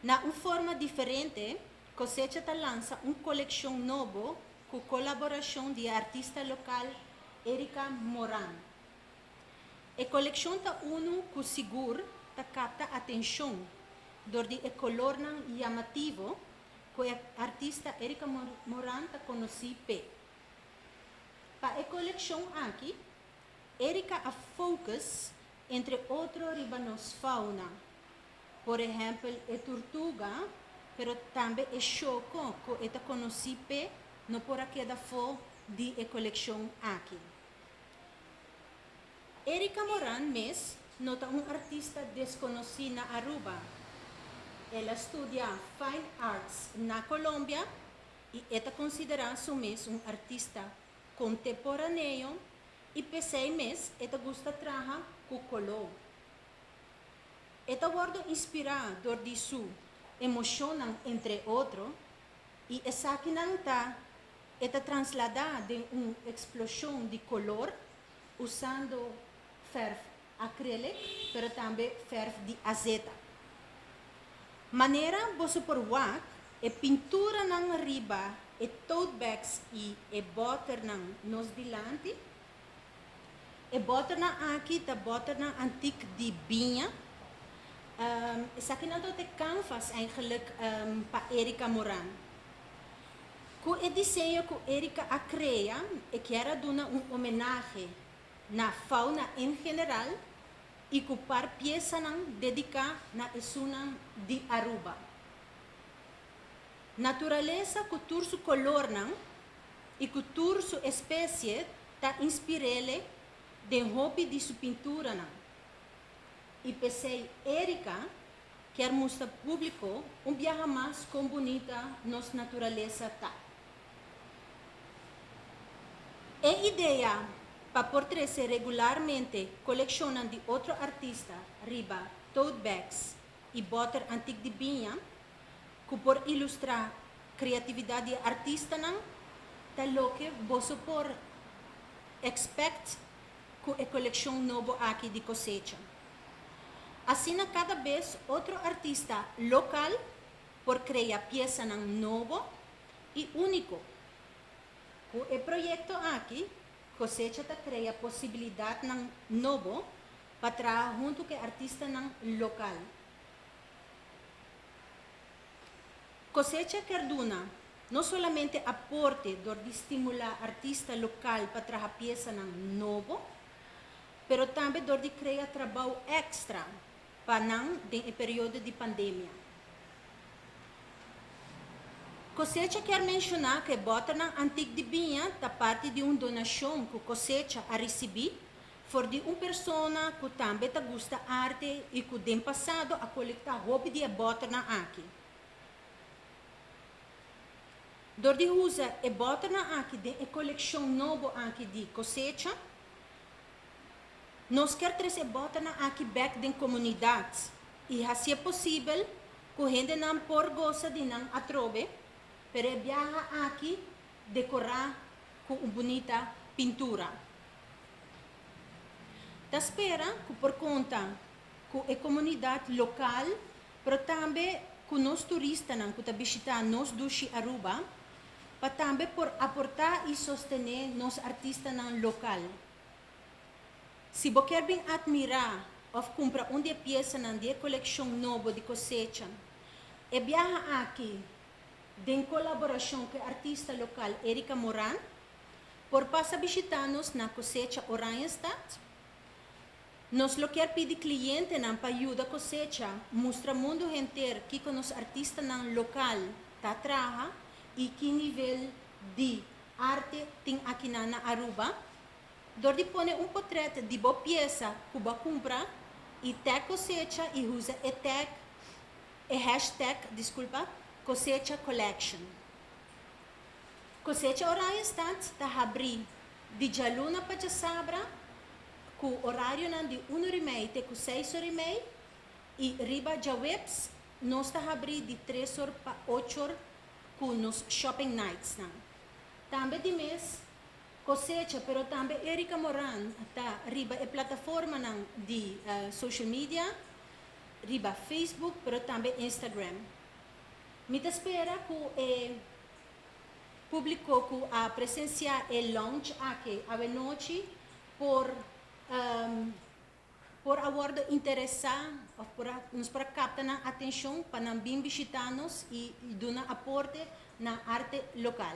Na un forma diferente, Cosecha ta lansa un kolekshon nobo ku kolaborashon di e artista lokal Erika Moran. E kolekshon ta unu ku sigur ta kapta atenshon dor di e kolornan yamativo ku e artista Erika Moran ta konosí p'e. Pa e kolekshon aki, Erika a focus entre otro riba nos fauna, por ehèmpel e turtuga, pero tambe e shoko ku e ta konosí p'e no por a keda afó di e kolekshon aki. Erika Moran mes no ta un artista deskonosí na Aruba. El a studia Fine Arts na Colombia i e ta konsiderá su mes un artista kontemporaneo i p'esei mes e ta gusta traha ku koló. E ta wòrdu inspirá dor di su emoshonnan entre otro i esakinan ta e ta transladá den un eksploshon di kolor usando fèrf akrilik pero tambe fèrf di azeta. Manera boso por wak e pinturanan riba e tote bags i e bòternan nos dilanti. E bòternan aki ta bòternan antik di biña. Esakinan tabata e canvas eigenlijk pa Erika Moran. Ku e diseño ku Erika a krea e kier a duna un homenahe na fauna en general i ku par piesanan dediká na esunnan di Aruba. Naturalesa ku tur su kolornan i ku tur su espesie ta inspir'ele den hopi di su pinturanan. I p'esei Erika kier mustra públiko un biaha mas kon bunita nos naturalesa ta. E idea pa por trese regularmente kolekshonnan di otro artista riba tote bags i bòter antik di biña ku por ilustrá kreatividat di e artistanan ta loke boso por ekspèkt ku e kolekshon nobo aki di Kosecha. Asina kada bes otro artista lokal por krea piesanan nobo i úniko. Ku e proyekto aki Kosecha ta krea posibilidatnan nobo pa traha huntu ku e artistanan lokal. Cosecha kier duna no solamente aporte dor di stimulá artista lokal pa traha piesanan nobo, pero tambe dor di krea trabou èkstra pa nan den e periodo di pandemia. Cosecha kier menshoná ku e bòternan antik di biña ta parti di un donashon ku Cosecha a risibí for di un persona ku tambe ta gusta arte i ku den pasado a kolektá hopi di e bòternan aki. Dor di usa e bòternan aki den e kolekshon nobo aki di Kosecha, nos kier trese e bòternan aki bèk den komunidat i hasié posibel ku hendenan por gosa di nan atrobe, pero e biaha aki dekorá ku un bunita pintura. Ta spera ku por konta ku e komunidat lokal pero tambe ku nos turistanan ku ta bishitá nos dushi Aruba pa tambe por aportá i sostené nos artistanan lokal. Si bo kier bin atmirá òf kumpra un di e piesanan di e kolekshon nobo di Kosecha, e biaha aki den kolaborashon ku e artista lokal Erika Moran, Por pasa bishitá nos na Cosecha Oranjestad. Nos lo kier pidi klientenan pa yuda Cosecha mustra mundu henter kiko nos artistanan lokal ta traha i ki nivel di arte tin akinan na Aruba. Dor di pone un potret di bo piesa ku bo a kumpra i tag Cosecha i usa e tag e hashtag, diskulpa, CosechaCollection. Cosecha Oranjestad ta habrí di djaluna pa djasabra ku orarionan di un ora i mei te ku seis ora i mei i riba djaweps nos ta habrí di tres or pa ocho or ku nos shopping nights nan. Tambe di mes Cosecha pero tambe Erika Moran ta riba e plataformanan di social media. riba Facebook, pero tambe Instagram. Mi ta spera cu e publico cu a presencia e launch aki anochi por a wordo interesa of nos por capta nan atencion pa nan bin bishita nos y duna aporte na arte local.